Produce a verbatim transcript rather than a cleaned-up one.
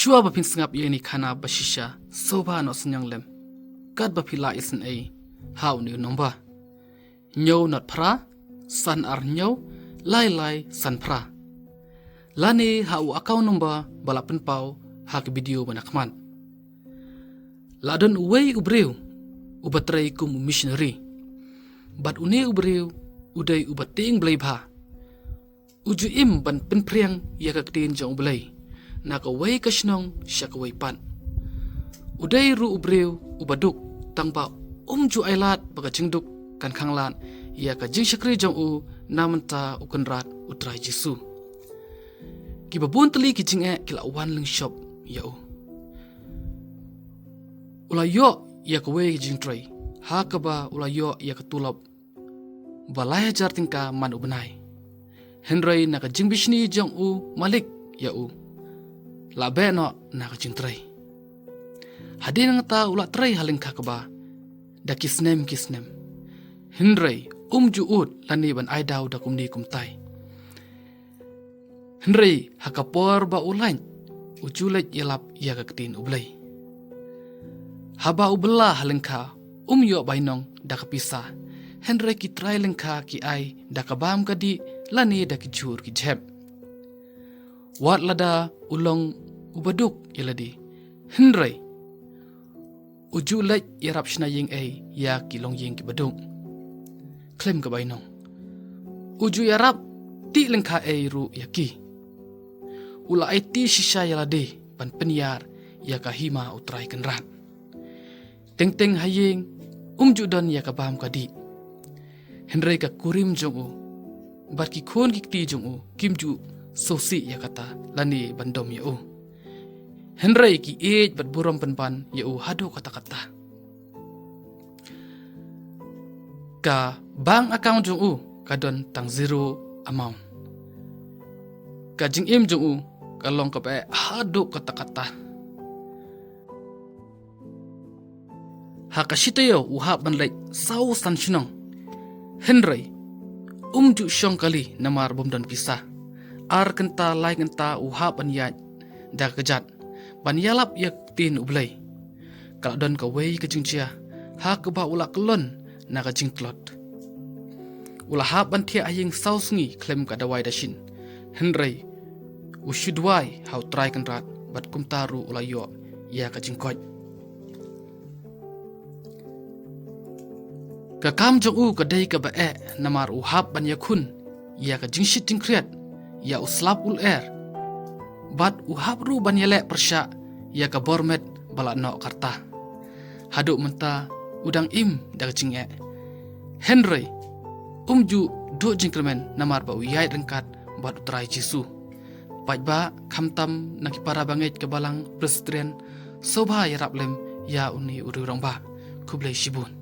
Shuwa ba phin sngap ïa kane ka khana ba shisha, sngewbha noh synñiang lem. Katba phi lah ïasnoh ei ha une u nombar: hynñiew nod phra, san ar hynñiew, lai lai san phra. Lane ha u account number ba la pynpaw ha ka video ba na khmat. La don uwei u briew uba trei kum u missionary. Bad une u briew u dei uba tieng Blei bha. U ju im ban pynphriang ïa ka ktien jong U Blei na kawei ka shnong sha kawei pat. U dei ruh u briew uba duk, tangba um ju ailad ba ka jingduk kan khanglad ïa ka jingshakri jong u na bynta U Kynrad U Trai Jisu. Kiba bun tylli ki jingeh ki la wan lyngshop ïa u. U la ïoh ïa kawei ka jingtrei ha kaba u la ïoh ïa ka tulop ba lai hajar tyngka man u bnai. Hynrei na ka jingbishni jong u malik ïa u, la beh noh na ka jingtrei. Hadien nangta u la trei ha lyngkha kba da ki snem ki snem. Hynrei um ju ud lane ban ai daw da kumne kumtai. Hynrei ha ka por ba u lait, u ju leit ïalap ïa ka ktien U Blei. Haba u bylla ha lyngkha, um ïoh bainong da ka pisa. Hynrei ki trai lyngkha ki ai da ka bam ka dih lane da ki jhur ki jhep. Wat lada u long uba duk ïa lade, hynrei u ju leit ïarap shna ïing ei ïa ki longïing kiba duk khlem ka bainong. U ju ïarap tih lyngkha ei ruh ïa ki. U la aiti shisha ïa lade ban pynïar ïa ka hima U Trai Kynrad. Teng teng ha ïing um ju don ïa ka bam ka dih. Hynrei ka kurim jong u bad ki khun ki kti jong u kim ju sngewsih ïa kata lane ban dom ïa u. Hynrei ki ïeit bad burom pynban ïa u haduh katta katta. Ka bank account jong u ka don tang zero amount. Ka jingim jong u ka long kaba eh haduh katta katta. Ha ka shi taïew u hap ban leit saw san shnong. Hynrei um ju shong kali namar bym don pisa. Ar kynta lai kynta u hap ban ïaid da ka kjat ban ïalap ïa ka ktien U Blei. Ka la don kawei ka jingjia ha kaba u la kyllon na ka jingtlot. U la hap ban thiah ha ïing saw sngi khlem ka dawai dashin. Hynrei u shu duwai ha U Trai Kynrad bad kumta ruh u la ïoh ïa ka jingkoit. Ka kam jong u ka dei kaba eh namar u hap ban ïakhun ïa ka jingshit jingkhriat ïa u slap u lyer. Bad u hap ruh ban ïaleh pyrshah ïa ka bor met ba la noh ka rta. Haduh mynta u dang im da ka jingeh. Hynrei um ju duh jingkyrmen namar ba u ïaid ryngkat bad U Trai Jisu. Paidbah khamtam na ki para bangeit ka Balang Presbyterian, sngewbha ïarap lem ïa une u riewrangbah. Khublei shibun.